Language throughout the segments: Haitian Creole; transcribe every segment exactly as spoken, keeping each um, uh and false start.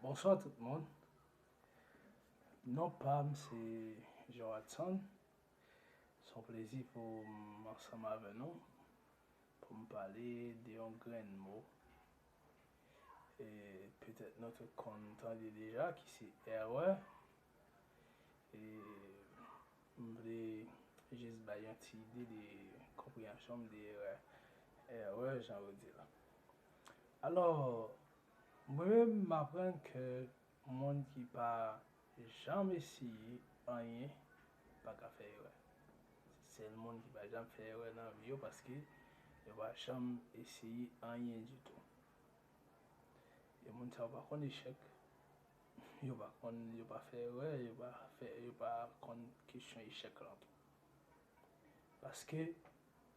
Bonswa tout moun. Non pa m se Jean Watson. Se yon plezi pou m ansanm avè nou, pou m pale de yon grenn mo. E petèt nou tout konn tande deja, ki se erè. E m vle jis bay yon ti ide de konpreyansyon m de erè, erè, jan yo di la. Alò, mwen menm, m aprann ke moun ki pa janm eseye anyen pa ka fè erè. Se sèl moun ki pa janm fè erè nan vi yo, paske yo pa janm eseye anyen ditou. E moun sa yo pa konn echèk, yo pa konn, yo pa fè erè, yo pa fè, yo pa konn kesyon echèk lan tou. Paske,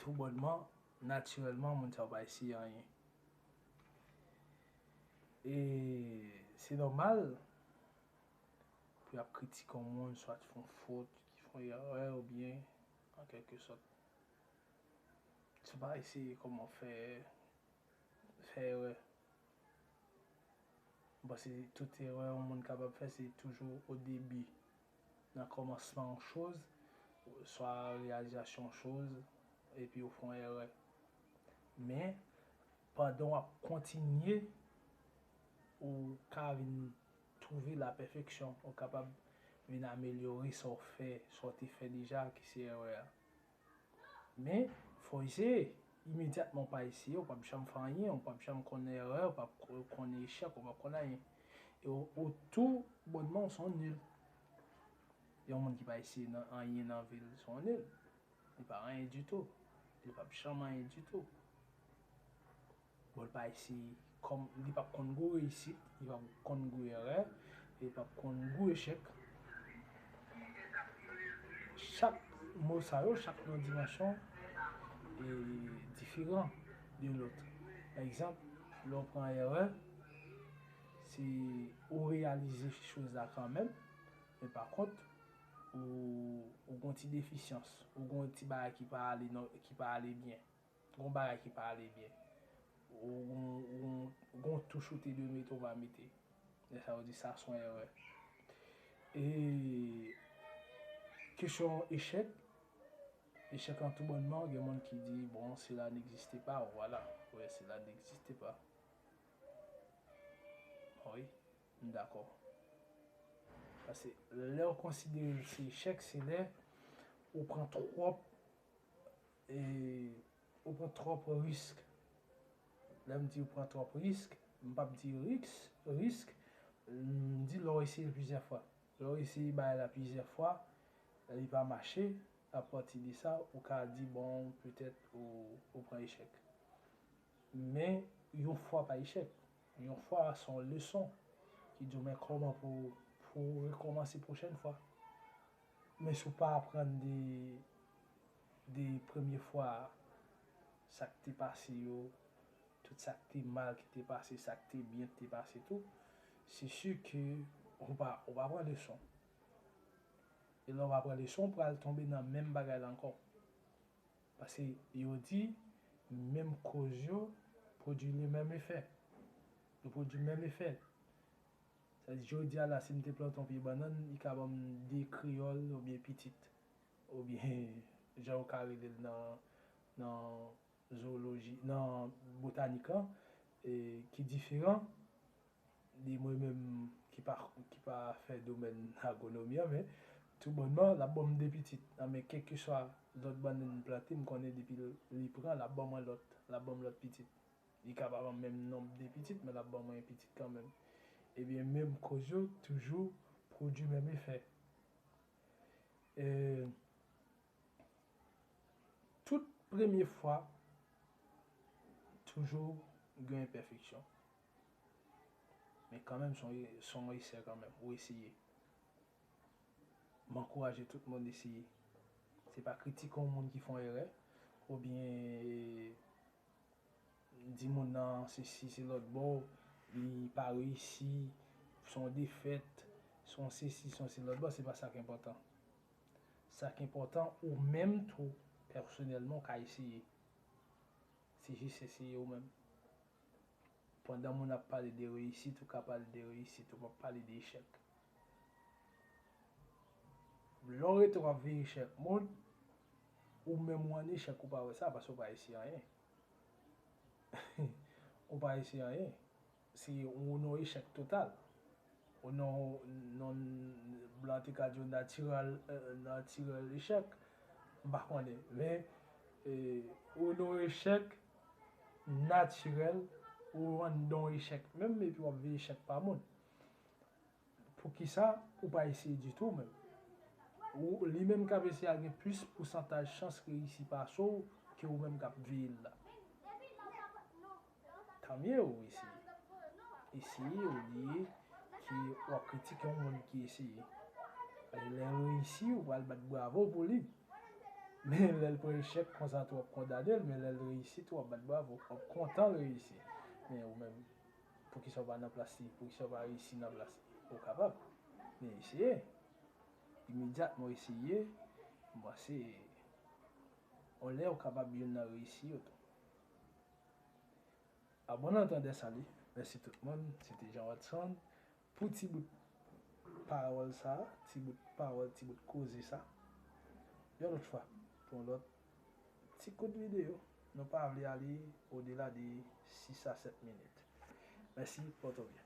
toubònman, natirèlman, moun sa yo pa eseye anyen. E se nòmal pou y ap kritike yon moun, swa ki fè yon fot, ki fè yon erè, oubyen, an kèlkesòt, si w pa eseye kòman fè, fè erè. M panse tout erè yon moun kapab fè, se toujou o debi, nan kòmansman yon choz, swa reyalizasyon yon choz, epi w fè yon erè. Men, pandan w ap kontinye, ou ka vin twouve lapèfeksyon, ou kapab vin amelyore sa w fè, sa w te fè deja, ki se erè a. Men, fò w eseye. Imedyatman w pa eseye, w p ap janm fè anyen, w p ap janm konn erè, w p ap ko-, konn echèk, w p ap konn anyen. E w, ou tou bònman w se yon nil. Yon moun ki pa eseye nan, anyen nan vi l, se yon nil. Li pa anyen ditou. Li p ap janm anyen ditou. Bon, li pa eseye, kòm li p ap konn gou reyisit, li p ap konn gou erè, li p ap konn gou echèk. Chak mo sa yo, chak nan dimansyon, e diferan de lòt. Pa egzanp, lè w pran erè, se ou reyalize choz la kanmenm, men pa kont, ou, ou gon ti defisyans, ou gon ti bagay ki pa ale, non, ki pa ale byen. Gon bagay ki pa ale byen. Ou gon, ou gon, gon touch ou te dwe mete, ou pa mete. Lè sa yo di sa se yon erè. E kesyon echèk, echèk lan toubònman, gen moun ki di, bon, cela n'existe pas, voilà. Wè, cela n'existe pas. Wi, m dakò. Paske lè w konsidere l se echèk, se lè ou pran twòp, e, ou pran twòp risk. Lè m di ou pran twòp risk, m p ap di risk, risk, m di lè w eseye l plizyè fwa. Lè w eseye bagay la plizyè fwa, li pa mache, apati de sa, ou ka di, bon, petèt ou, ou pran echèk. Men, yon fwa pa echèk. Yon fwa, se yon leson ki di w men kòman pou, pou w rekòmanse pwochèn fwa. Men si w pa aprann de, de premye fwa a, sa k te pase yo, tout sa k te mal ki te pase, sa k te byen ki te pase tou, se si ke ou pa, ou pa pran leson. E lè w pa pran leson, ou pral tonbe nan menm bagay la ankò. Paske yo di, menm koz yo pwodui le menm efè. Yo pwodui menm efè. Sa di, jodi a la, si m te plante yon pye bannann, li ka ban m de kreyòl oubyen pitit. Oubyen, jan yo ka rele l nan, nan zooloji, nan botanik lan, e, ki diferan de mwen menm ki pa, ki pa fè domèn agwonomi an, men toubònman, l ap ban m de pitit. Nan men kèlkeswa lòt bannann m plante, m konnen depi l, li pran, l ap ban mwen lòt, l ap ban m lòt pitit. Li ka pa ban m menm nonb de pitit, men l ap ban mwen yon pitit kanmenm. Ebyen, menm koz yo toujou pwodui menm efè. E, tout premye fwa, toujou gen enpèfeksyon. Men kanmenm, se yon, se yon esè kanmenm, ou eseye. M ankouraje tout moun eseye. Se pa kritike yon moun ki fè yon erè, oubyen di moun nan sesi, se lòtbò, li pa reyisi, se yon defèt, se yon sesi, se yon se lòtbò, se pa sa k enpòtan. Sa k enpòtan, ou menm tou, pèsonèlman, w ka eseye. Se jis eseye ou menm. Pandan moun ap pale de reyisit, ou ka pale de reyisit, ou p ap pale de echèk. Lè w rete w ap viv echèk moun, ou menm ou an echèk, ou pa wè sa paske ou pa eseye anyen. Ou pa eseye anyen. Se ou nan echèk total. Ou nan, nan blan te ka di w natirèl, eh, natirèl echèk. M pa konnen. Men, eh, ou nan echèk natirèl, ou anndan echèk menm, epi w ap viv echèk pa moun. Poukisa ou pa eseye ditou menm? Ou, li menm k ap eseye a gen plis pousantaj chans reyisi pase w ke ou menm k ap viv la. Tanmye ou eseye. Eseye olye ke w ap kritike yon moun ki eseye. Paske lè l reyisi, ou pral bat bravo pou li. Men lè l pran echèk, konsa tou w ap kondane l, men lè l reyisi tou w ap bat bravo. W ap kontan l reyisi. Men ou menm, poukisa w pa nan plas li? Poukisa w pa reyisi nan plas li? Ou kapab. Men eseye. Imedyatman w eseye, m panse, yon lè ou kapab youn nan reyisi yo tou. A bon antandè, sali. Mèsi tout moun. Se te Jean Watson. Pou ti bout pawòl sa, ti bout pawòl, ti bout koze sa. Yon lòt fwa, pou yon lòt ti kout videyo. Nou pa vle ale odela de sis a sèt minit. Mèsi, pòte w byen.